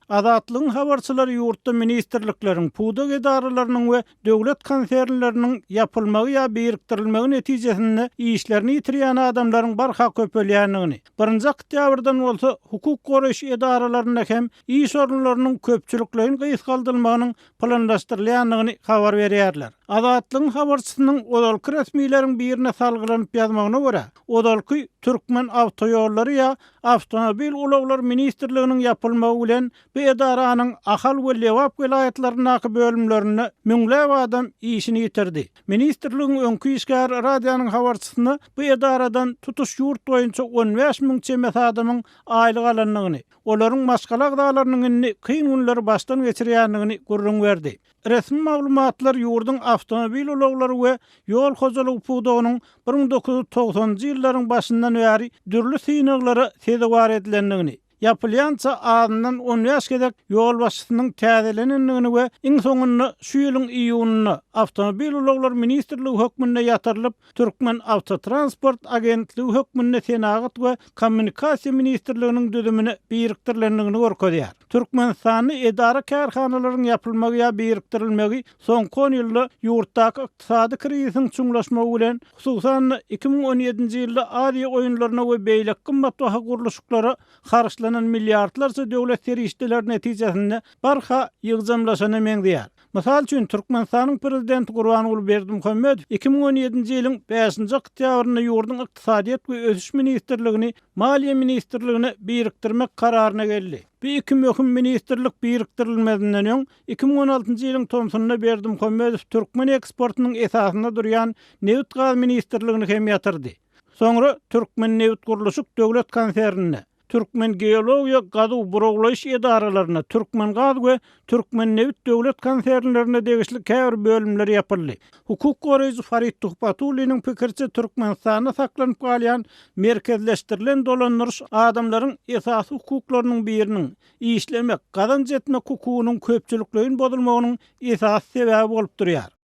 Azatlygyň habarçylary ýurtda ministrlikleriň, pudak edaralarynyň we döwlet konsernleriniň ýapylmagy ýa birikdirilmegi netijesinde işlerini ýitirýän adamlaryň barha köpelýändigini, birinji oktýabrdan bolsa hukuk goraýyş edaralarynda hem iş orunlarynyň köpçülikleýin gysgaldylmagynyň planlaşdyrylýandygyny habar berýärler. Azatlygyň habarçysynyň ozalky resmileriň birine salgylanyp ýazmagyna görä, ozalky Türkmenawtoýollary ýa Awtomobil ulaglary ministrliginiň ýapylmagy bilen bu edaranyň Ahal we Lebap welaýatlaryndaky bölümlerinde müňläp adam işini ýitirdi. Ministrligiň öňki işgäri radionyň habarçysyna bu edaradan tutuş ýurt boýunça 15 müň çemesi adamyň aýlyk alandygyny, olaryň maşgala agzalarynyň indi kyn günleri başdan geçirýändigini gürrüň berdi. Resmi maglumatlar ýurduň awtomobil ulaglary we ýol hojalygy pudagynyň 1990-njy ýyllaryň başyndan bäri dürli synaglara sezewar edilendigini, ýapylýança azyndan on bäş gezek ýolbaşçysynyň täzelenendigini we iň soňunda şu ýylyň iýunynda Awtomobil ulaglary ministrligi hökmünde ýatyrylyp, Türkmenawtotransport agentligi hökmünde Senagat we kommunikasiýa ministrliginiň düzümine birikdirilendigini görkezýär. Türkmenistanda edara-kärhanalaryň ýapylmagy ýa birikdirilmegi soňky on ýylda ýurtdaky ykdysady krizisiň çuňlaşmagy bilen, hususan-da, 2017-nji ýylda Aziýa oýunlaryna we beýleki gymmatbaha gurluşyklara harçlanan milliardlarça döwlet serişdeleri netijesinde barha ýygjamlaşana meňzeýär. Mysal üçin, Türkmenistanyň Prezidenti Gurbanguly Berdimuhamedow 2017-nji ýylyň bäşinji oktýabrynda ýurduň Ykdysadyýet we ösüş ministrligini Maliýe ministrligine birikdirmek kararyna geldi. Bu iki möhüm ministrlik birikdirilmezinden öň, 2016-njy ýylyň tomsunda Berdimuhamedow türkmen eksportynyň esasynda durýan Nebit-gaz ministrligini hem ýatyrdy. Soňra Türkmennebitgurluşyk döwlet konsernine, Türkmengeologiýa gazuw-burawlaýyş edaralaryna, Türkmengaz we Türkmennebit döwlet konsernlerine degişli käbir bölümler ýapyldy. Hukuk goraýjy Farid Tuhbatulliniň pikiriçe, Türkmenistanda saklanyp galýan merkezleşdirilen dolandyryş adamlaryň esasy hukuklarynyň biriniň, işlemek, gazanç etmek hukugynyň köpçülikleýin bozulmagynyň esasy sebäbi bolup durýar.